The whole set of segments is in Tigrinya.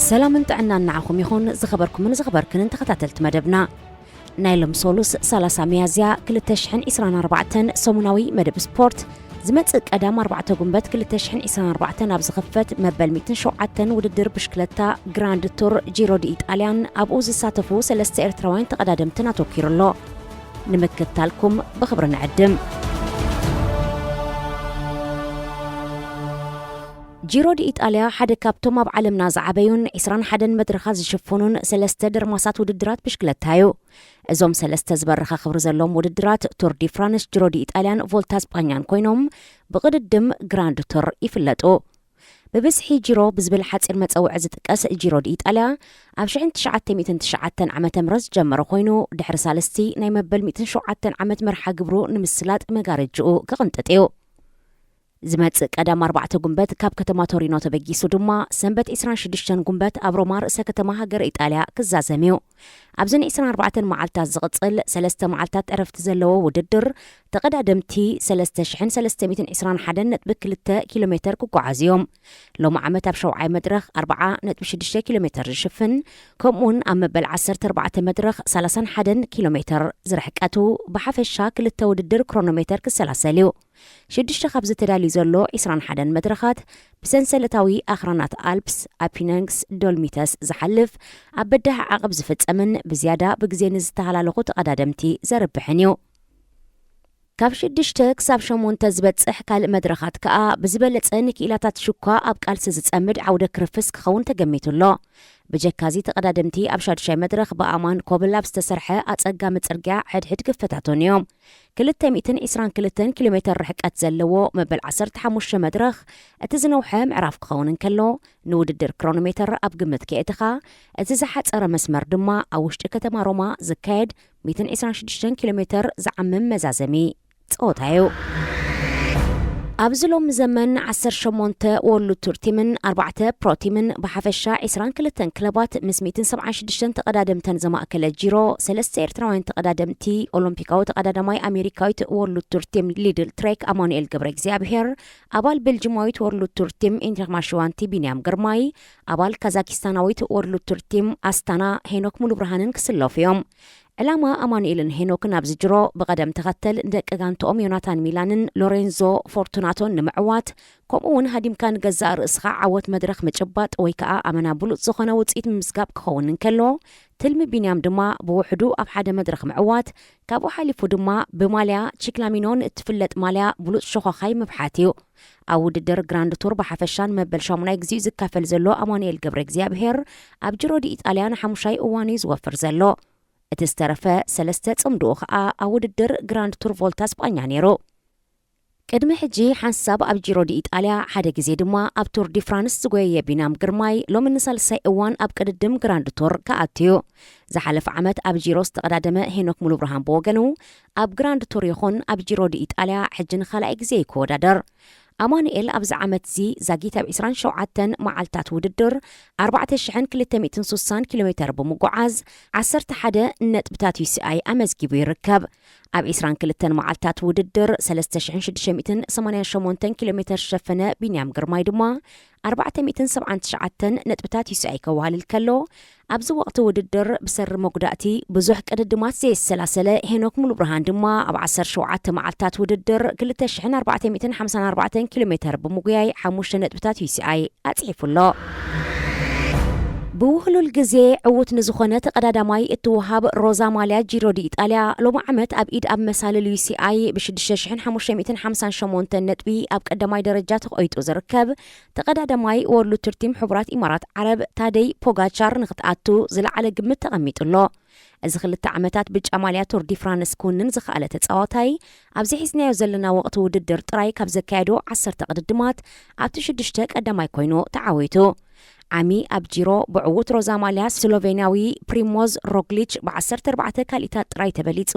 ሰላምን ጥዕናን ንዓኹም ይኹን፣ ዝኸበርኩምን ዝኸበርክንን ተኸታተልቲ መደብና። ናይ ሎም ሶሉስ ሰላሳ ሚያዝያ ክልተ ሽሕን ዕስራን ኣርባዕተን ሰሙናዊ መደብ ስፖርት፣ ዝመጽእ ቀዳም ኣርባዕተ ጉንበት ክልተ ሽሕን ዕስራን ኣርባዕተን ኣብ ዝኽፈት መበል ሚእትን ሸውዓተን ውድድር ብሽክለታ ግራንድ ቱር ጂሮ ዲ ኢጣልያን ኣብኡ ዝሳተፉ ሰለስተ ኤርትራውያን ተቐዳደምትን ኣተኲሩ ኣሎ። ንምክትታልኩም ብኽብሪ ንዕድም። ጂሮ ዲ ኢጣልያ ሓደ ካብቶም ኣብ ዓለምና ዝዓበዩን ዕስራን ሓደን መድረኻት ዝሽፍኑን ሰለስተ ደርማሳት ውድድራት ብሽክለታ እዩ። እዞም ሰለስተ ዝበረኸ ክብሪ ዘለዎም ውድድራት ቱር ዲ ፍራንስ፣ ጂሮ ዲ ኢጣልያን ቮልታ ስጳኛን ኮይኖም፣ ብቕድድም ግራንድ ቱር ይፍለጡ። ብብዝሒ ጂሮ ብዝብል ሓጺር መጸውዒ ዝጥቀስ ጂሮ ዲ ኢጣልያ ኣብ ሽሕን ትሽዓተ ሚእትን ትሽዓተን ዓመተ ምህረት ዝጀመረ ኮይኑ፣ ድሕሪ ሳልስቲ ናይ መበል ሚእትን ሸውዓተን ዓመት መርሓ ግብሩ ንምስላጥ መጋረጅኡ ክቕንጥጥ እዩ። ዝመጽእ ቀዳም ኣርባዕተ ጉንበት ካብ ከተማ ቶሪኖ ተበጊሱ ድማ፣ ሰንበት ዕስራን ሽዱሽተን ጉንበት ኣብ ሮማ ርእሰ ከተማ ሃገር ኢጣልያ ክዛዘም እዩ። ኣብዘን ዕስራን ኣርባዕተን መዓልታት ዝቕጽል ሰለስተ መዓልታት ዕረፍቲ ዘለዎ ውድድር፣ ተቐዳደምቲ ሰለስተ ሽሕን ሰለስተ ሚእትን ዕስራን ሓደን ነጥቢ ክልተ ኪሎ ሜተር ክጓዓዙ እዮም። ሎሚ ዓመት ኣብ ሸውዓይ መድረኽ ኣርብዓ ነጥቢ ሽዱሽተ ኪሎ ሜተር ዝሽፍን፣ ከምኡውን ኣብ መበል ዓሰርተ ኣርባዕተ መድረኽ ሰላሳን ሓደን ኪሎ ሜተር ዝርሕቀቱ ብሓፈሻ ክልተ ውድድር ክሮኖሜተር ክሰላሰል እዩ። ሽዱሽተ ካብዚ ተዳልዩ ዘሎ ዕስራን ሓደን መድረኻት ብሰንሰለታዊ ኣኽራናት ኣልፕስ፣ ኣፒነንግስ፣ ዶልሚተስ ዝሓልፍ፣ ኣብ በዳሂ ዓቐብ ዝፍጸምን ብዝያዳ ብግዜ ንዝተሃላለኹ ተቐዳደምቲ ዘርብሕን እዩ። ካብ ሽዱሽተ ክሳብ ሸሞንተ ዝበጽሕ ካልእ መድረኻት ከኣ ብዝበለጸ ንክኢላታት ሽኳ ኣብ ቃልሲ ዝጸምድ ዓውደ ክርፍስ ክኸውን ተገሚቱ ኣሎ። ብጀካዚ ተቐዳደምቲ ኣብ ሻዱሻይ መድረኽ ብኣማን ኮብል ኣብ ዝተሰርሐ ኣጸጋሚ ጽርግያ ሕድሕድ ክፈታተኑ እዮም። ክልተ ሚእትን ዕስራን ክልተን ኪሎ ሜተር ርሕቀት ዘለዎ መበል ዓሰርተ ሓሙሽተ መድረኽ እቲ ዝነውሐ ምዕራፍ ክኸውን እንከሎ፣ ንውድድር ክሮኖሜተር ኣብ ግምት ከየእተኻ፣ እቲ ዝሓጸረ መስመር ድማ ኣብ ውሽጢ ከተማ ሮማ ዝካየድ ሚእትን ዕስራን ሽዱሽተን ኪሎ ሜተር ዝዓምም መዛዘሚ ጸወታ እዩ። ኣብዚ ሎሚ ዘመን ዓሰርተ ሸሞንተ ወርልድ ቱር ቲምን ኣርባዕተ ፕሮ ቲምን ብሓፈሻ ዕስራን ክልተን ክለባት ምስ ሚእትን ሰብዓን ሽዱሽተን ተቐዳደምተን ዘማእከለ ጂሮ፣ ሰለስተ ኤርትራውያን ተቐዳደምቲ፣ ኦሎምፒካዊ ተቐዳዳማይ ኣሜሪካዊት ወርልድ ቱር ቲም ሊድል ትሬክ ኣማኑኤል ገብረ እግዚኣብሔር፣ ኣባል ቤልጅማዊት ወርልድ ቱር ቲም ኢንትራክ ማሽዋንቲ ቢንያም ግርማይ፣ ኣባል ካዛኪስታናዊት ወርልድ ቱር ቲም ኣስታና ሄኖክ ሙሉብርሃንን ክስለፉ እዮም። ዕላማ ኣማኑኤልን ሄኖክን ኣብዚ ጅሮ ብቐደም ተኸተል ንደቂ ጋንትኦም ዮናታን ሚላንን ሎሬንዞ ፎርቱናቶን ንምዕዋት፣ ከምኡ እውን ሃዲምካ ንገዛእ ርእስኻ ዓወት መድረኽ ምጭባጥ ወይ ከኣ ኣመና ብሉጽ ዝኾነ ውጽኢት ምምዝጋብ ክኸውን እንከሎ፣ ትልሚ ቢንያም ድማ ብውሕዱ ኣብ ሓደ መድረኽ ምዕዋት፣ ካብኡ ሓሊፉ ድማ ብማልያ ቺክላሚኖ ንእትፍለጥ ማልያ ብሉጽ ሸዃኻይ ምብሓት እዩ። ኣብ ውድድር ግራንድ ቱር ብሓፈሻን መበል ሻሙናይ ግዜኡ ዝካፈል ዘሎ ኣማኑኤል ገብረ እግዚኣብሔር፣ ኣብ ጅሮ ዲ ኢጣልያ ንሓሙሻይ እዋን እዩ ዝወፍር ዘሎ። እቲ ዝተረፈ ሰለስተ ጽምድኡ ኸኣ ኣብ ውድድር ግራንድ ቱር ቮልታ ስጳኛ ነይሩ። ቅድሚ ሕጂ ሓንሳብ ኣብ ጂሮ ዲ ኢጣልያ፣ ሓደ ግዜ ድማ ኣብ ቱር ዲ ፍራንስ ዝጎየየ ቢናም ግርማይ፣ ሎሚ ንሳልሳይ እዋን ኣብ ቅድድም ግራንድ ቱር ክኣቱ እዩ። ዝሓለፈ ዓመት ኣብ ጂሮ ዝተቐዳደመ ሄኖክ ሙሉብርሃን ብወገኑ፣ ኣብ ግራንድ ቱር ይኹን ኣብ ጂሮ ዲ ኢጣልያ ሕጂ ንኻልኣይ ግዜ እዩ ክወዳደር። ኣማኑኤል ኣብዚ ዓመት እዚ ዛጊት ኣብ ዕስራን ሸውዓተን መዓልታት ውድድር ኣርባዕተ ሽሕን ክልተ ሚእትን ስሳን ኪሎ ሜተር ብምጉዓዝ ዓሰርተ ሓደ ነጥብታት ዩ ሲ ኣይ ኣመዝጊቡ ይርከብ። ኣብ ዕስራን ክልተን መዓልታት ውድድር ሰለስተ ሽሕን ሽዱሽተ ሚእትን ሰማንያን ሸሞንተን ኪሎ ሜተር ዝሸፈነ ቢንያም ግርማይ ድማ ኣርባዕተ ሚእትን ሰብዓን ትሽዓተን ነጥብታት ዩ ሲ ኣይ ከዋህልል ከሎ፣ ኣብዚ ወቕቲ ውድድር ብሰሪ መጉዳእቲ ብዙሕ ቅድድማት ዘየሰላሰለ ሄኖክ ሙሉብርሃን ድማ ኣብ ዓሰርተ ሸውዓተ መዓልታት ውድድር ክልተ ሽሕን ኣርባዕተ ሚእትን ሓምሳን ኣርባዕተን ኪሎ ሜተር ብምጉያይ ሓሙሽተ ነጥብታት ዩ ሲ ኣይ ኣጽሒፉ ኣሎ። ብውህሉል ግዜ ዕዉት ንዝኾነ ተቐዳዳማይ እትወሃብ ሮዛ ማልያ ጂሮ ዲ ኢጣልያ፣ ሎሚ ዓመት ኣብ ኢድ ኣብ መሳልል ዩ ሲ ኣይ ብ ሽዱሽተ ሽሕን ሓሙሽተ ሚእትን ሓምሳን ሸሞንተን ነጥቢ ኣብ ቀዳማይ ደረጃ ተቖይጡ ዝርከብ፣ ተቐዳዳማይ ወርልድ ቱር ቲም ሕቡራት ኢማራት ዓረብ ታደይ ፖጋቻር ንኽትኣቱ ዝለዓለ ግምት ተቐሚጡ ኣሎ። እዚ ክልተ ዓመታት ብጫ ማልያ ቱር ዲ ፍራንስ ክውንን ዝኸኣለ ተጻዋታይ፣ ኣብዚ ሒዝናዮ ዘለና ወቕቲ ውድድር ጥራይ ካብ ዘካየዶ ዓሰርተ ቅድድማት ኣብቲ ሽዱሽተ ቀዳማይ ኮይኑ ተዓዊቱ። ዓሚ ኣብ ጂሮ ብዕዉት ሮዛ ማልያ ስሎቬንያዊ ፕሪሞዝ ሮግሊች ብ ዓሰርተ ኣርባዕተ ካልኢታት ጥራይ ተበሊጹ፣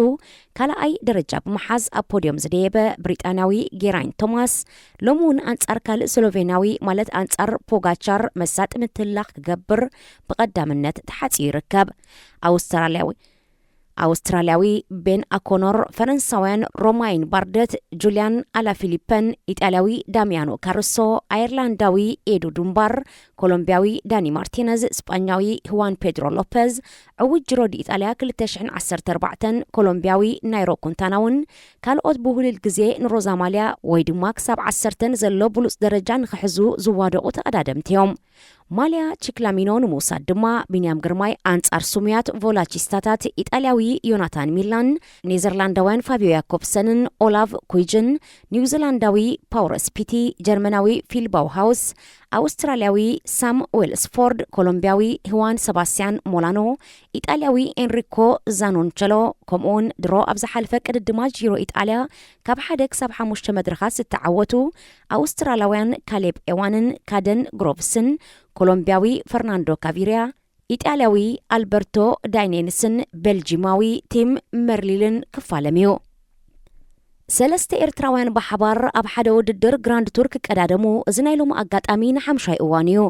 ካልኣይ ደረጃ ብምሓዝ ኣብ ፖድዮም ዝደየበ ብሪጣንያዊ ጌራይንት ቶማስ፣ ሎሚ እውን ኣንጻር ካልእ ስሎቬንያዊ ማለት ኣንጻር ፖጋቻር መሳጢ ምትህልላኽ ክገብር ብቐዳምነት ተሓጽዩ ይርከብ። ኣውስትራልያዊ ኣውስትራልያዊ ቤን ኣኮኖር፣ ፈረንሳውያን ሮማይን ባርደት፣ ጁልያን ኣላፊሊፐን፣ ኢጣልያዊ ዳሚያኖ ካርሶ፣ ኣየርላንዳዊ ኤዱ ዱምባር፣ ኮሎምቢያዊ ዳኒ ማርቲነዝ፣ ስጳኛዊ ሁዋን ፔድሮ ሎፐዝ፣ ዕዉት ጅሮ ዲ ኢጣልያ ክልተ ሽሕን ዓሰርተ ኣርባዕተን ኮሎምቢያዊ ናይሮ ኩንታና እውን ካልኦት ብውህሉል ግዜ ንሮዛ ማልያ ወይ ድማ ክሳብ ዓሰርተ ንዘሎ ብሉጽ ደረጃ ንኽሕዙ ዝዋደቑ ተቐዳደምቲ እዮም። ማልያ ቺክላሚኖ ንምውሳድ ድማ ቢንያም ግርማይ ኣንጻር ስሙያት ቮላቺስታታት ኢጣልያዊ ዮናታን ሚላን፣ ኔዘርላንዳውያን ፋቢዮ ያኮብሰንን ኦላቭ ኩይጅን፣ ኒውዚላንዳዊ ፓውረስ ፒቲ፣ ጀርመናዊ ፊል ባውሃውስ፣ ኣውስትራልያዊ ሳም ዌልስፎርድ፣ ኮሎምቢያዊ ህዋን ሰባስቲያን ሞላኖ፣ ኢጣልያዊ ኤንሪኮ ዛኖንቸሎ፣ ከምኡውን ድሮ ኣብ ዝሓለፈ ቅድድማ ጂሮ ኢጣልያ ካብ ሓደ ክሳብ ሓሙሽተ መድረኻት ዝተዓወቱ ኣውስትራላውያን ካሌብ ኤዋንን ካደን ግሮቭስን፣ ኮሎምቢያዊ ፈርናንዶ ካቪሪያ፣ ኢጣልያዊ ኣልበርቶ ዳይኔንስን ቤልጂማዊ ቲም መርሊልን ክፋለም እዩ። ሰለስተ ኤርትራውያን ብሓባር ኣብ ሓደ ውድድር ግራንድ ቱር ክቀዳደሙ እዚ ናይ ሎሚ ኣጋጣሚ ንሓምሻይ እዋን እዩ።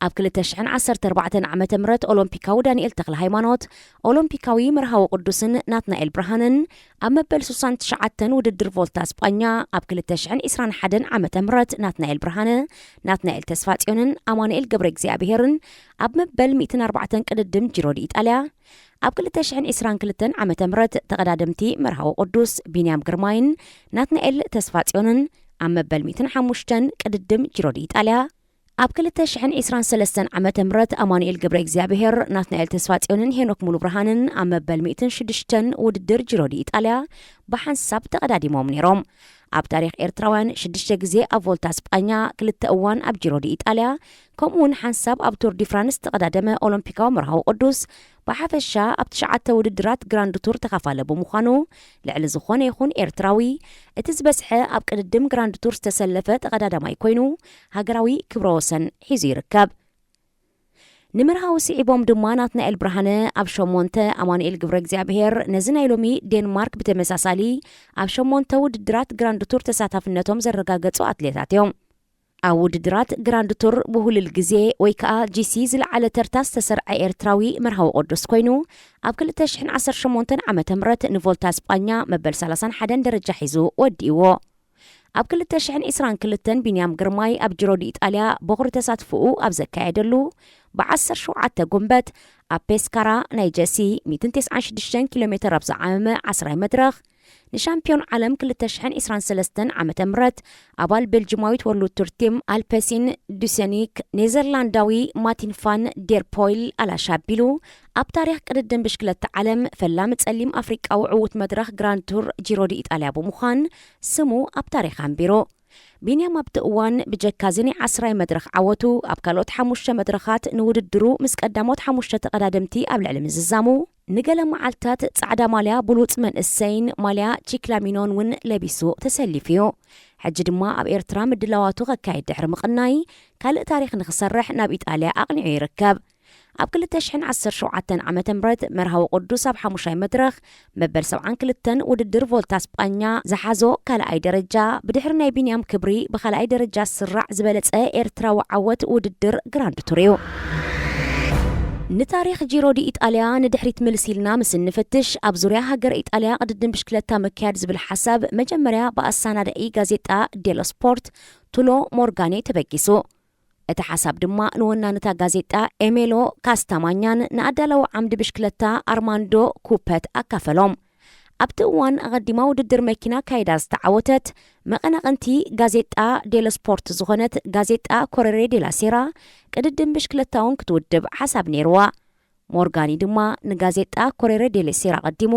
ኣብ ክልተ ሽሕን ዓሰርተ ኣርባዕተን ዓመተ ምህረት ኦሎምፒካዊ ዳንኤል ተኽለ ሃይማኖት፣ ኦሎምፒካዊ መርሃዊ ቅዱስን ናትናኤል ብርሃንን ኣብ መበል ስሳን ትሽዓተን ውድድር ቮልታ ስጳኛ ኣብ ክልተ ሽሕን ዕስራን ሓደን ዓመተ ምህረት ናትናኤል ብርሃነ፣ ናትናኤል ተስፋጽዮንን ኣማኑኤል ገብረ እግዚኣብሄርን ኣብ መበል ሚእትን ኣርባዕተን ቅድድም ጂሮ ዲ ኢጣልያ፣ ኣብ ክልተ ሽሕን ዕስራን ክልተን ዓመተ ምህረት ተቐዳደምቲ መርሃዊ ቅዱስ ቢንያም ግርማይን ናትናኤል ተስፋጽዮንን ኣብ መበል ሚእትን ሓሙሽተን ቅድድም ጂሮ ዲ ኢጣልያ፣ ኣብ ክልተ ሽሕን ዕስራን ሰለስተን ዓመተ ምህረት ኣማኑኤል ገብረ እግዚኣብሄር፣ ናትናኤል ተስፋጽዮንን ሄኖክ ሙሉብርሃንን ኣብ መበል ሚእትን ሽዱሽተን ውድድር ጂሮ ዲ ኢጣልያ ብሓንሳብ ተቐዳዲሞም ነይሮም። ኣብ ታሪኽ ኤርትራውያን ሽዱሽተ ግዜ ኣብ ቮልታ ስጳኛ፣ ክልተ እዋን ኣብ ጂሮ ዲ ኢጣልያ፣ ከምኡውን ሓንሳብ ኣብ ቱር ዲ ፍራንስ ዝተቐዳደመ ኦሎምፒካዊ መርሃዊ ቅዱስ፣ ብሓፈሻ ኣብ ትሽዓተ ውድድራት ግራንድ ቱር ተኻፋለ ብምዃኑ፣ ልዕሊ ዝኾነ ይኹን ኤርትራዊ፣ እቲ ዝበዝሐ ኣብ ቅድድም ግራንድ ቱር ዝተሰለፈ ተቐዳዳማይ ኮይኑ፣ ሃገራዊ ክብረ ወሰን ሒዙ ይርከብ። ንመርሃዊ ስዒቦም ድማ ናትናኤል ብርሃነ ኣብ ሸሞንተ፣ ኣማኑኤል ግብረ እግዚኣብሄር ነዚ ናይ ሎሚ ዴንማርክ ብተመሳሳሊ ኣብ ሸሞንተ ውድድራት ግራንድ ቱር ተሳታፍነቶም ዘረጋገጹ ኣትሌታት እዮም። ኣብ ውድድራት ግራንድ ቱር ብሁልል ግዜ ወይ ከኣ ጂ ሲ ዝለዓለ ተርታ ዝተሰርዐ ኤርትራዊ መርሃዊ ቅዱስ ኮይኑ፣ ኣብ ክልተ ሽሕን ዓሰርተ ሸሞንተን ዓመተ ምህረት ንቮልታ ስጳኛ መበል ሰላሳን ሓደን ደረጃ ሒዙ ወዲእዎ። ኣብ ክልተ ሽሕን ዕስራን ክልተን ቢንያም ግርማይ ኣብ ጂሮ ዲ ኢጣልያ በኹሪ ተሳትፎኡ ኣብ ዘካየደሉ፣ ብዓሰርተ ሸውዓተ ጉንበት ኣብ ፔስካራ ናይ ጀሲ ሚእትን ተስዓን ሽዱሽተን ኪሎ ሜተር ኣብ ዝዓመመ ዓስራይ መድረኽ፣ ንሻምፒዮን ዓለም ክልተ ሽሕን ዕስራን ሰለስተን ዓመተ ምህረት ኣባል ቤልጂማዊት ወርልድ ቱር ቲም ኣልፐሲን ዱሰኒክ፣ ኔዘርላንዳዊ ማቲን ፋን ዴር ፖይል ኣላሻ ኣቢሉ ኣብ ታሪኽ ቅድድም ብሽክለታ ዓለም ፈላሚ ጸሊም ኣፍሪቃዊ ዕዉት መድረኽ ግራንድ ቱር ጂሮ ዲ ኢጣልያ ብምዃን ስሙ ኣብ ታሪኽ ኣንቢሩ። ቢንያም ኣብቲ እዋን ብጀካ እዚ ናይ ዓስራይ መድረኽ ዓወቱ ኣብ ካልኦት ሓሙሽተ መድረኻት ንውድድሩ ምስ ቀዳሞት ሓሙሽተ ተቐዳደምቲ ኣብ ልዕሊ ምዝዛሙ፣ ንገለ መዓልታት ጻዕዳ ማልያ ብሉጽ መንእሰይን ማልያ ቺክላሚኖን እውን ለቢሱ ተሰሊፉ እዩ። ሕጂ ድማ ኣብ ኤርትራ ምድላዋቱ ከካይድ ድሕሪ ምቕናይ፣ ካልእ ታሪኽ ንኽሰርሕ ናብ ኢጣልያ ኣቕኒዑ ይርከብ። ኣብ ክልተ ሽሕን ዓሰርተ ሸውዓተን ዓመተ ምህረት መርሃዊ ቅዱስ ኣብ ሓሙሻይ መድረኽ መበል ሰብዓን ክልተን ውድድር ቮልታ ስጳኛ ዝሓዞ ካልኣይ ደረጃ፣ ብድሕሪ ናይ ቢንያም ክብሪ ብኻልኣይ ደረጃ ዝስራዕ ዝበለጸ ኤርትራዊ ዓወት ውድድር ግራንድ ቱር እዩ። ንታሪኽ ጂሮ ዲ ኢጣልያ ንድሕሪት ምልስ ኢልና ምስ እንፍትሽ፣ ኣብ ዙርያ ሃገር ኢጣልያ ቅድድም ብሽክለታ ምክያድ ዝብል ሓሳብ መጀመርያ ብኣሰናዳኢ ጋዜጣ ዴሎ ስፖርት ቱሎ ሞርጋኔ ተበጊሱ። እቲ ሓሳብ ድማ ንወናንታ ጋዜጣ ኤሜሎ ካስታማኛን ንኣዳለዊ ዓምዲ ብሽክለታ ኣርማንዶ ኩፐት ኣካፈሎም። ኣብቲ እዋን ኣቐዲማ ውድድር መኪና ካይዳ ዝተዓወተት መቐናቕንቲ ጋዜጣ ዴሎ ስፖርት ዝኾነት ጋዜጣ ኮረሬ ዴላ ሴራ፣ ቅድድም ብሽክለታ እውን ክትውድብ ሓሳብ ነይርዋ። ሞርጋኒ ድማ ንጋዜጣ ኮሬረ ዴሌ ሴራ ኣቐዲሙ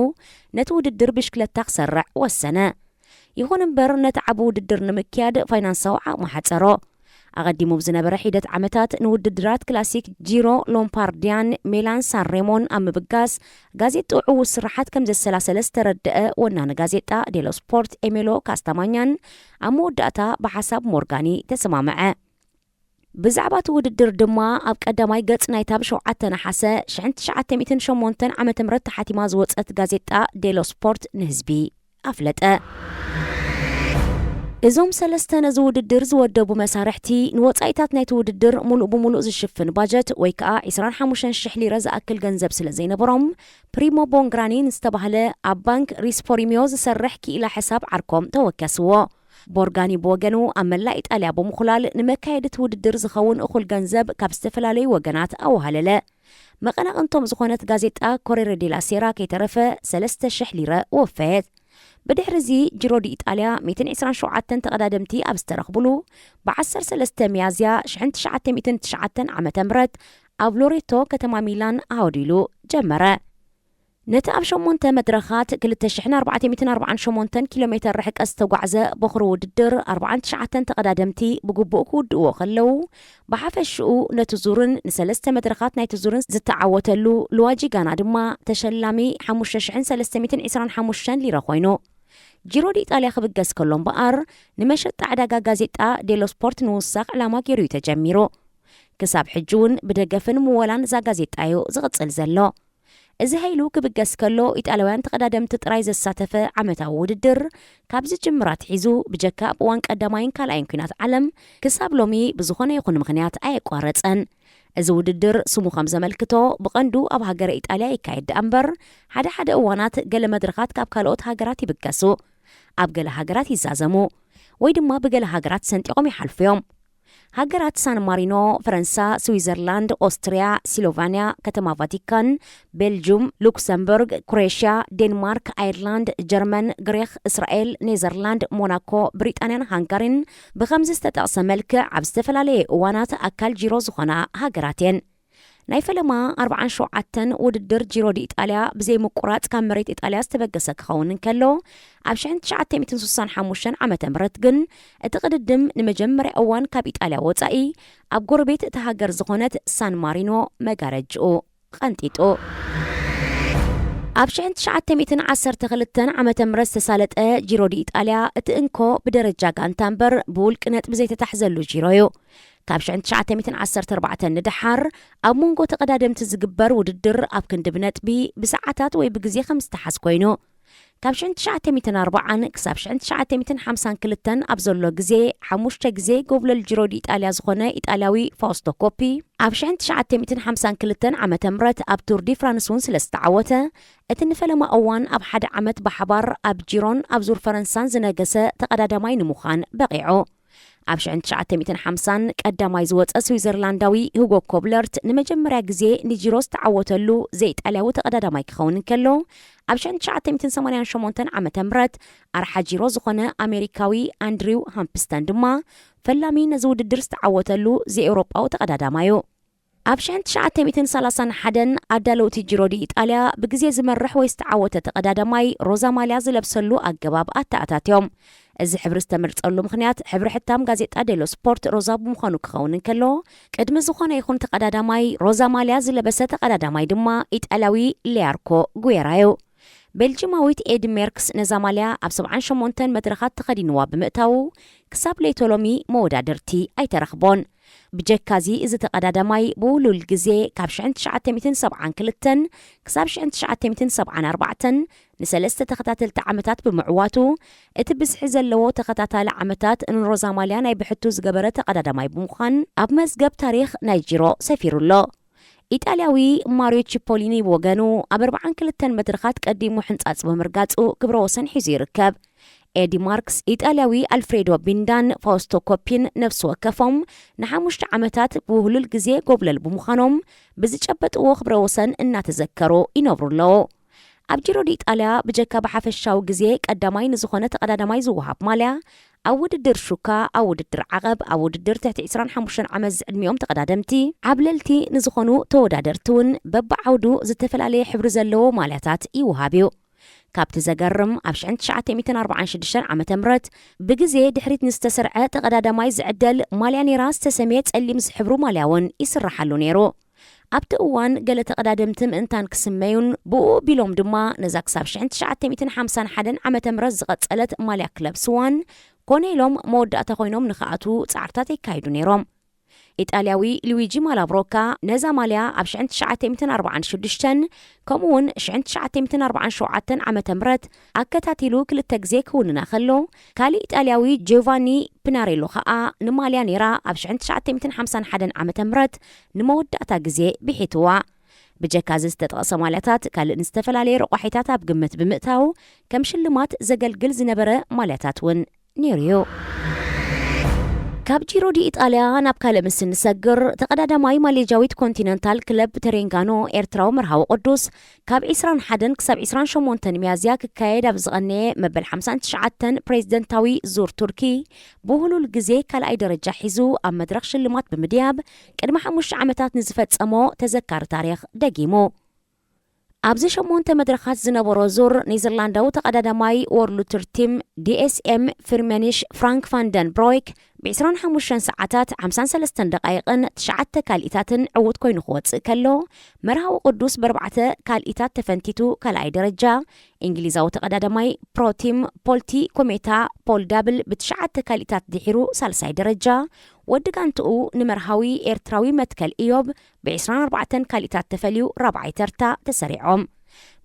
ነቲ ውድድር ብሽክለታ ክሰርዕ ወሰነ። ይኹን እምበር፣ ነቲ ዓቢ ውድድር ንምክያድ ፋይናንሳዊ ዓቕሚ ሓጸሮ። ኣቐዲሙ ብዝነበረ ሒደት ዓመታት ንውድድራት ክላሲክ ጂሮ ሎምፓርዲያን ሜላን ሳን ሬሞን ኣብ ምብጋስ ጋዜጣ ዕዉት ስራሓት ከም ዘሰላሰለ ዝተረድአ ወናኒ ጋዜጣ ዴሎ ስፖርት ኤሜሎ ካስታማኛን ኣብ መወዳእታ ብሓሳብ ሞርጋኒ ተሰማምዐ። ብዛዕባ እቲ ውድድር ድማ ኣብ ቀዳማይ ገጽ ናይታ ብ ሸውዓተ ነሓሰ ሽሕን ትሽዓተ ሚእትን ሸሞንተን ዓመተ ምህረት ተሓቲማ ዝወጸት ጋዜጣ ዴሎ ስፖርት ንህዝቢ ኣፍለጠ። እዞም ሰለስተ ነዚ ውድድር ዝወደቡ መሳርሕቲ፣ ንወጻኢታት ናይቲ ውድድር ሙሉእ ብሙሉእ ዝሽፍን ባጀት ወይ ከኣ ዕስራን ሓሙሽተን ሽሕ ሊረ ዝኣክል ገንዘብ ስለ ዘይነበሮም፣ ፕሪሞ ቦንግራኒ ንዝተባህለ ኣብ ባንክ ሪስፎሪሚዮ ዝሰርሕ ክኢላ ሕሳብ ዓርኮም ተወከስዎ። ቦርጋኒ ብወገኑ፣ ኣብ መላእ ኢጣልያ ብምኹላል ንመካየዲ እቲ ውድድር ዝኸውን እኹል ገንዘብ ካብ ዝተፈላለዩ ወገናት ኣወሃለለ። መቐናቕንቶም ዝኾነት ጋዜጣ ኮሬረ ዴላ ሴራ ከይተረፈ ሰለስተ ሽሕ ሊረ ወፈየት። ብድሕሪ እዚ ጂሮ ዲ ኢጣልያ ሚእትን ዕስራን ሸውዓተን ተቐዳደምቲ ኣብ ዝተረኽቡሉ፣ ብ ዓሰርተ ሰለስተ ሚያዝያ ሽሕን ትሽዓተ ሚእትን ትሽዓተን ዓመተ ምህረት ኣብ ሎሬቶ ከተማ ሚላን ኣውዲሉ ጀመረ። ነቲ ኣብ ሸሞንተ መድረኻት ክልተ ሽሕን ኣርባዕተ ሚእትን ኣርባዓን ሸሞንተን ኪሎ ሜተር ርሕቀት ዝተጓዕዘ በኹሪ ውድድር፣ ኣርባዓን ትሽዓተን ተቐዳደምቲ ብግቡእ ክውድእዎ ከለዉ፣ ብሓፈሽኡ ነቲ ዙርን ንሰለስተ መድረኻት ናይቲ ዙርን ዝተዓወተሉ ሉዋጂ ጋና ድማ ተሸላሚ ሓሙሽተ ሽሕን ሰለስተ ሚእትን ዕስራን ሓሙሽተን ሊረ ኮይኑ። ጂሮ ዲ ኢጣልያ ክብገስ ከሎ እምበኣር፣ ንመሸጣ ዕዳጋ ጋዜጣ ዴሎ ስፖርት ንምውሳኽ ዕላማ ገይሩ እዩ ተጀሚሩ። ክሳብ ሕጂ እውን ብደገፍን ምወላን እዛ ጋዜጣ እዩ ዝቕጽል ዘሎ። እዚ ሃይሉ ክብገስ ከሎ፣ ኢጣልያውያን ተቐዳደምቲ ጥራይ ዘሳተፈ ዓመታዊ ውድድር ካብ ዝጅምር ኣትሒዙ፣ ብጀካ ኣብ እዋን ቀዳማይን ካልኣይን ኲናት ዓለም፣ ክሳብ ሎሚ ብዝኾነ ይኹን ምኽንያት ኣየቋረጸን። እዚ ውድድር፣ ስሙ ከም ዘመልክቶ፣ ብቐንዱ ኣብ ሃገረ ኢጣልያ ይካየድ ደኣ እምበር፣ ሓደ ሓደ እዋናት ገለ መድረኻት ካብ ካልኦት ሃገራት ይብገሱ፣ ኣብ ገለ ሃገራት ይዛዘሙ፣ ወይ ድማ ብገለ ሃገራት ሰንጢቖም ይሓልፉ እዮም። ሃገራት ሳን ማሪኖ፣ ፈረንሳ፣ ስዊዘርላንድ፣ ኦስትርያ፣ ስሎቫንያ፣ ከተማ ቫቲካን፣ ቤልጁም፣ ሉክሰምበርግ፣ ክሮኤሽያ፣ ዴንማርክ፣ ኣየርላንድ፣ ጀርመን፣ ግሪኽ፣ እስራኤል፣ ኔዘርላንድ፣ ሞናኮ፣ ብሪጣንያን ሃንጋሪን ብኸምዚ ዝተጠቕሰ መልክዕ ኣብ ዝተፈላለየ እዋናት ኣካል ጂሮ ዝኾና ሃገራት እየን። ናይ ፈለማ ኣርብዓን ሸውዓተን ውድድር ጂሮ ዲ ኢጣልያ ብዘይ ምቁራጽ ካብ መሬት ኢጣልያ ዝተበገሰ ክኸውን እንከሎ፣ ኣብ ሽሕን ትሽዓተ ሚእትን ስሳን ሓሙሽተን ዓመተ ምህረት ግን፣ እቲ ቅድድም ንመጀመርያ እዋን ካብ ኢጣልያ ወጻኢ ኣብ ጎረቤት እታ ሃገር ዝኾነት ሳን ማሪኖ መጋረጅኡ ቀንጢጡ። ኣብ ሽሕን ትሽዓተ ሚእትን ዓሰርተ ክልተን ዓመተ ምህረት ዝተሳለጠ ጂሮ ዲ ኢጣልያ፣ እቲ እንኮ ብደረጃ ጋንታ እምበር ብውልቂ ነጥቢ ዘይተታሕዘሉ ጂሮ እዩ። ካብ ሽሕን ትሽዓተ ሚእትን ዓሰርተ ኣርባዕተን ንደሓር፣ ኣብ መንጎ ተቐዳደምቲ ዝግበር ውድድር ኣብ ክንዲ ብነጥቢ፣ ብሰዓታት ወይ ብግዜ ከም ዝተሓዝ ኮይኑ፣ ካብ ሽሕን ትሽዓተ ሚእትን ኣርባዓን ክሳብ ሽሕን ትሽዓተ ሚእትን ሓምሳን ክልተን ኣብ ዘሎ ግዜ፣ ሓሙሽተ ግዜ ጎብለል ጂሮ ዲ ኢጣልያ ዝኾነ ኢጣልያዊ ፋውስቶ ኮፒ፣ ኣብ ሽሕን ትሽዓተ ሚእትን ሓምሳን ክልተን ዓመተ ምህረት ኣብ ቱር ዲ ፍራንስ እውን ስለ ዝተዓወተ፣ እቲ ንፈለማ እዋን ኣብ ሓደ ዓመት ብሓባር ኣብ ጂሮን ኣብ ዙር ፈረንሳን ዝነገሰ ተቐዳዳማይ ንምዃን በቒዑ። ኣብ ሽሕን ትሽዓተ ሚእትን ሓምሳን ቀዳማይ ዝወጸ ስዊዘርላንዳዊ ሁጎ ኮብለርት ንመጀመርያ ግዜ ንጂሮ ዝተዓወተሉ ዘይጣልያዊ ተቐዳዳማይ ክኸውን እንከሎ፣ ኣብ ሽሕን ትሽዓተ ሚእትን ሰማንያን ሸሞንተን ዓመተ ምህረት ኣርሓ ጂሮ ዝኾነ ኣሜሪካዊ ኣንድሪው ሃምፕስተን ድማ ፈላሚ ነዚ ውድድር ዝተዓወተሉ ዘይኤውሮጳዊ ተቐዳዳማይ እዩ። ኣብ ሽሕን ትሽዓተ ሚእትን ሰላሳን ሓደን ኣዳለውቲ ጂሮ ዲ ኢጣልያ ብግዜ ዝመርሕ ወይ ዝተዓወተ ተቐዳዳማይ ሮዛ ማልያ ዝለብሰሉ ኣገባብ ኣተኣታትዮም። እዚ ሕብሪ ዝተመርጸሉ ምኽንያት፣ ሕብሪ ሕታም ጋዜጣ ዴሎ ስፖርት ሮዛ ብምዃኑ ክኸውን እንከሎ፣ ቅድሚ ዝኾነ ይኹን ተቐዳዳማይ ሮዛ ማልያ ዝለበሰ ተቐዳዳማይ ድማ ኢጣልያዊ ሊያርኮ ጉየራ እዩ። ቤልጂማዊት ኤዲ ሜርክስ ነዛ ማልያ ኣብ ሰብዓን ሸሞንተን መድረኻት ተኸዲንዋ ብምእታዉ፣ ክሳብ ለይቶ ሎሚ መወዳድርቲ ኣይተረኽቦን። ብጀካዚ፣ እዚ ተቐዳዳማይ ብውሉል ግዜ ካብ ሽሕን ትሽዓተ ሚእትን ሰብዓን ክልተን ክሳብ ሽሕን ትሽዓተ ሚእትን ሰብዓን ኣርባዕተን ንሰለስተ ተኸታተልቲ ዓመታት ብምዕዋቱ፣ እቲ ብዝሒ ዘለዎ ተኸታታሊ ዓመታት ንሮዛ ማልያ ናይ ብሕቱ ዝገበረ ተቐዳዳማይ ብምዃን ኣብ መዝገብ ታሪኽ ናይ ጂሮ ሰፊሩ ኣሎ። ኢጣልያዊ ማሪዮ ቺፖሊኒ ብወገኑ፣ ኣብ ኣርባዓን ክልተን መድረኻት ቀዲሙ ሕንጻጽ ብምርጋጹ ክብረ ወሰን ሒዙ ይርከብ። ኤዲ ማርክስ፣ ኢጣልያዊ ኣልፍሬዶ ቢንዳን ፋውስቶ ኮፒን ነፍሲ ወከፎም ንሓሙሽተ ዓመታት ብውህሉል ግዜ ጎብለል ብምዃኖም፣ ብዝጨበጥዎ ክብረ ወሰን እናተዘከሩ ይነብሩ ኣለዉ። ኣብ ጂሮ ዲ ኢጣልያ፣ ብጀካ ብሓፈሻዊ ግዜ ቀዳማይ ንዝኾነ ተቐዳዳማይ ዝወሃብ ማልያ፣ ኣብ ውድድር ሹካ፣ ኣብ ውድድር ዓቐብ፣ ኣብ ውድድር ትሕቲ ዕስራን ሓሙሽተን ዓመት ዝዕድሚኦም ተቐዳደምቲ፣ ዓብለልቲ ንዝኾኑ ተወዳደርቲ እውን በብዓውዱ ዝተፈላለየ ሕብሪ ዘለዎ ማልያታት ይወሃብ እዩ። ካብቲ ዘገርም፣ ኣብ ሽሕን ትሽዓተ ሚእትን ኣርባዓን ሽዱሽተን ዓመተ ምህረት ብግዜ ድሕሪት ንዝተሰርዐ ተቐዳዳማይ ዝዕደል ማልያ ኔራ ዝተሰምየ ጸሊም ዝሕብሩ ማልያ እውን ይስረሓሉ ነይሩ። ኣብቲ እዋን፣ ገለ ተቐዳደምቲ ምእንታን ክስመዩን ብኡ ቢሎም ድማ ነዛ ክሳብ ሽሕን ትሽዓተ ሚእትን ሓምሳን ሓደን ዓመተ ምህረት ዝቐጸለት ማልያ ክለብስዋን ኮነ ኢሎም መወዳእታ ኮይኖም ንኽኣትዉ ጻዕርታት የካይዱ ነይሮም። ኢጣልያዊ ሉዊጂ ማላብሮካ ነዛ ማልያ ኣብ ሽሕን ትሽዓተ ሚእትን ኣርባዓን ሽዱሽተን ከምኡ እውን ሽሕን ትሽዓተ ሚእትን ኣርባዓን ሸውዓተን ዓመተ ምህረት ኣከታቲሉ ክልተ ግዜ ክውንና ከሎ፣ ካልእ ኢጣልያዊ ጂዮቫኒ ፒናሬሎ ከኣ ንማልያ ኔራ ኣብ ሽሕን ትሽዓተ ሚእትን ሓምሳን ሓደን ዓመተ ምህረት ንመወዳእታ ግዜ ብሒትዋ። ብጀካ እዚ ዝተጠቕሰ ማልያታት ካልእ ንዝተፈላለየ ረቋሒታት ኣብ ግምት ብምእታው ከም ሽልማት ዘገልግል ዝነበረ ማልያታት እውን ነይሩ እዩ። ካብ ጂሮ ዲ ኢጣልያ ናብ ካልእ ምስ እንሰግር፣ ተቐዳዳማይ ማሌዥያዊት ኮንቲነንታል ክለብ ተሬንጋኖ ኤርትራዊ መርሃዊ ቅዱስ ካብ ዒስራን ሓደን ክሳብ ዒስራን ሸሞንተን ሚያዝያ ክካየድ ኣብ ዝቐነየ መበል ሓምሳን ትሽዓተን ፕሬዝደንታዊ ዙር ቱርኪ ብህሉል ግዜ ካልኣይ ደረጃ ሒዙ ኣብ መድረኽ ሽልማት ብምድያብ ቅድሚ ሓሙሽተ ዓመታት ንዝፈጸሞ ተዘካሪ ታሪኽ ደጊሙ። ኣብዚ ሸሞንተ መድረኻት ዝነበሮ ዙር፣ ኔዘርላንዳዊ ተቐዳዳማይ ወርልድ ቱር ቲም ዲ ኤስ ኤም ፊርመኒሽ ፍራንክ ፋን ደን ብሮይክ ብ ዒስራን ሓሙሽተን ሰዓታት ሓምሳን ሰለስተን ደቓይቕን ትሽዓተ ካልኢታትን ዕዉት ኮይኑ ክወጽእ ከሎ፣ መርሃዊ ቅዱስ ብኣርባዕተ ካልኢታት ተፈንቲቱ ካልኣይ ደረጃ፣ እንግሊዛዊ ተቐዳዳማይ ፕሮ ቲም ፖልቲ ኮሜታ ፖል ዳብል ብትሽዓተ ካልኢታት ድሒሩ ሳልሳይ ደረጃ፣ ወዲ ጋንትኡ ንመርሃዊ ኤርትራዊ መትከል ኢዮብ ብ ዒስራን ኣርባዕተን ካልኢታት ተፈልዩ ራብዓይ ተርታ ተሰሪዖም።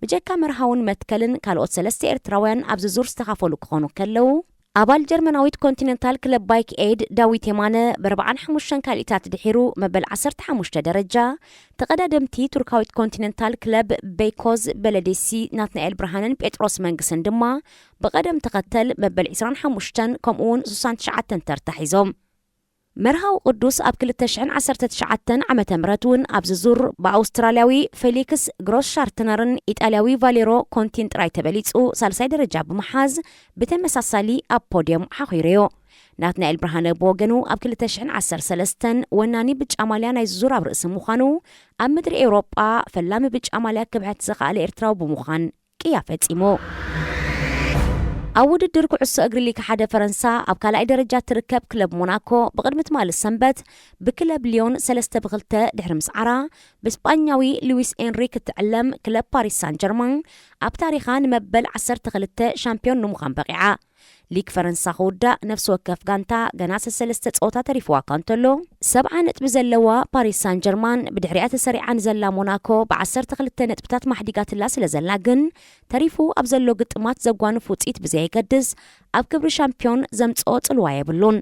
ብጀካ መርሃውን መትከልን ካልኦት ሰለስተ ኤርትራውያን ኣብዚ ዙር ዝተኻፈሉ ክኾኑ ከለዉ፣ ኣባል ጀርመናዊት ኮንቲነንታል ክለብ ባይክ ኤድ ዳዊት የማነ ብ ኣርባዓን ሓሙሽተን ካልኢታት ድሒሩ መበል ዓሰርተ ሓሙሽተ ደረጃ፣ ተቐዳደምቲ ቱርካዊት ኮንቲነንታል ክለብ ቤይኮዝ በለዴሲ ናትናኤል ብርሃንን ጴጥሮስ መንግስን ድማ ብቐደም ተኸተል መበል ዒስራን ሓሙሽተን ከምኡ እውን ሱሳን ትሽዓተን ተርታ ሒዞም። መርሃዊ ቅዱስ ኣብ ክልተ ሽሕን ዓሰርተ ትሽዓተን ዓመተ ምህረት እውን ኣብዚ ዙር ብኣውስትራልያዊ ፌሊክስ ግሮስሻርትነርን ኢጣልያዊ ቫሌሮ ኮንቲን ጥራይ ተበሊጹ ሳልሳይ ደረጃ ብምሓዝ ብተመሳሳሊ ኣብ ፖድየም ሓኺሩዮ። ናትናኤል ብርሃነ ብወገኑ ኣብ ክልተ ሽሕን ዓሰርተ ሰለስተን ወናኒ ብጫ ማልያ ናይ ዙር ኣብ ርእሲ ምዃኑ ኣብ ምድሪ ኤውሮጳ ፈላሚ ብጫ ማልያ ክብሕት ዝኸኣለ ኤርትራዊ ብምዃን ቅያ ፈጺሙ። ኣብ ውድድር ኩዕሶ እግሪ ሊግ ሓደ ፈረንሳ ኣብ ካልኣይ ደረጃ ትርከብ ክለብ ሞናኮ ብቕድሚ ትማሊ ሰንበት ብክለብ ሊዮን ሰለስተ ብክልተ ድሕሪ ምስዓራ ብስጳኛዊ ሉዊስ ኤንሪክ እትዕለም ክለብ ፓሪስ ሳን ጀርማን ኣብ ታሪኻ ንመበል ዓሰርተ ክልተ ሻምፒዮን ንምዃን በቒዓ። ሊግ ፈረንሳ ክውዳእ ነፍሲ ወከፍ ጋንታ ገና ሰለስተ ጸወታ ተሪፍዋ እኳ እንተሎ፣ ሰብዓ ነጥቢ ዘለዋ ፓሪስ ሳን ጀርማን ብድሕሪኣ ተሰሪዓ ንዘላ ሞናኮ ብዓሰርተ ክልተ ነጥብታት ማሕዲጋትላ ስለ ዘላ ግን፣ ተሪፉ ኣብ ዘሎ ግጥማት ዘጓንፍ ውጽኢት ብዘየገድስ ኣብ ክብሪ ሻምፒዮን ዘምጽኦ ጽልዋ የብሉን።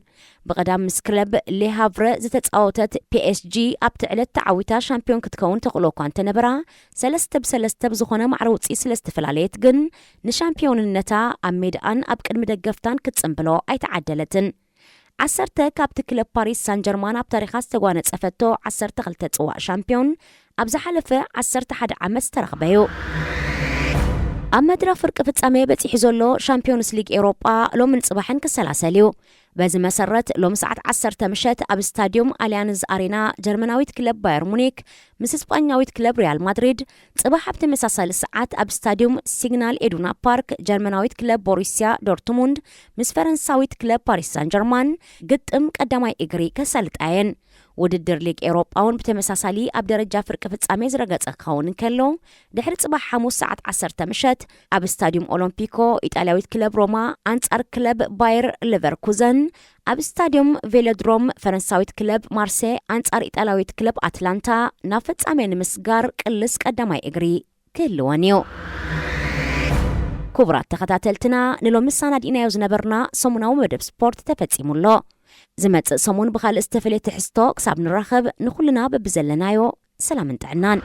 ብቐዳም ምስ ክለብ ሌ ሃቭረ ዝተጻወተት ፒ ኤስ ጂ ኣብቲ ዕለት ተዓዊታ ሻምፒዮን ክትከውን ተኽእሎ እኳ እንተነበራ፣ ሰለስተ ብሰለስተ ብዝኾነ ማዕረ ውጽኢት ስለ ዝተፈላለየት ግን፣ ንሻምፒዮንነታ ኣብ ሜድኣን ኣብ ቅድሚ ደገፍታን ክትጽንብሎ ኣይተዓደለትን። ዓሰርተ ካብቲ ክለብ ፓሪስ ሳን ጀርማን ኣብ ታሪኻ ዝተጓነጸፈቶ ዓሰርተ ክልተ ጽዋእ ሻምፒዮን ኣብ ዝሓለፈ ዓሰርተ ሓደ ዓመት ዝተረኽበ እዩ። ኣብ መድረኽ ፍርቂ ፍጻሜ በጺሑ ዘሎ ሻምፒዮንስ ሊግ ኤውሮጳ ሎምን ጽባሕን ክሰላሰል እዩ። በዚ መሰረት ሎሚ ሰዓት ዓሰርተ ምሸት ኣብ ስታድዮም ኣሊያንዝ ኣሬና ጀርመናዊት ክለብ ባየር ሙኒክ ምስ ስጳኛዊት ክለብ ሪያል ማድሪድ፣ ጽባሕ ኣብ ተመሳሳሊ ሰዓት ኣብ ስታድዮም ሲግናል ኢዱና ፓርክ ጀርመናዊት ክለብ ቦሩስያ ዶርትሙንድ ምስ ፈረንሳዊት ክለብ ፓሪስ ሳን ጀርማን ግጥም ቀዳማይ እግሪ ከሳልጣ እየን። ውድድር ሊግ ኤውሮጳ እውን ብተመሳሳሊ ኣብ ደረጃ ፍርቂ ፍጻሜ ዝረገጸ ክኸውን እንከሎ፣ ድሕሪ ጽባሕ ሓሙስ ሰዓት ዓሰርተ ምሸት ኣብ ስታድዩም ኦሎምፒኮ ኢጣልያዊት ክለብ ሮማ ኣንጻር ክለብ ባየር ሌቨርኩዘን፣ ኣብ ስታድዩም ቬሎድሮም ፈረንሳዊት ክለብ ማርሴ ኣንጻር ኢጣልያዊት ክለብ ኣትላንታ ናብ ፍጻሜ ንምስጋር ቅልስ ቀዳማይ እግሪ ክህልወን እዩ። ክቡራት ተኸታተልትና፣ ንሎሚ ሰናዲእናዮ ዝነበርና ሰሙናዊ መደብ ስፖርት ተፈጺሙ ኣሎ። ዝመጽእ ሰሙን ብኻልእ ዝተፈልየ ትሕዝቶ ክሳብ ንራኸብ፣ ንኹልና በብዘለናዮ ሰላምን ጥዕናን።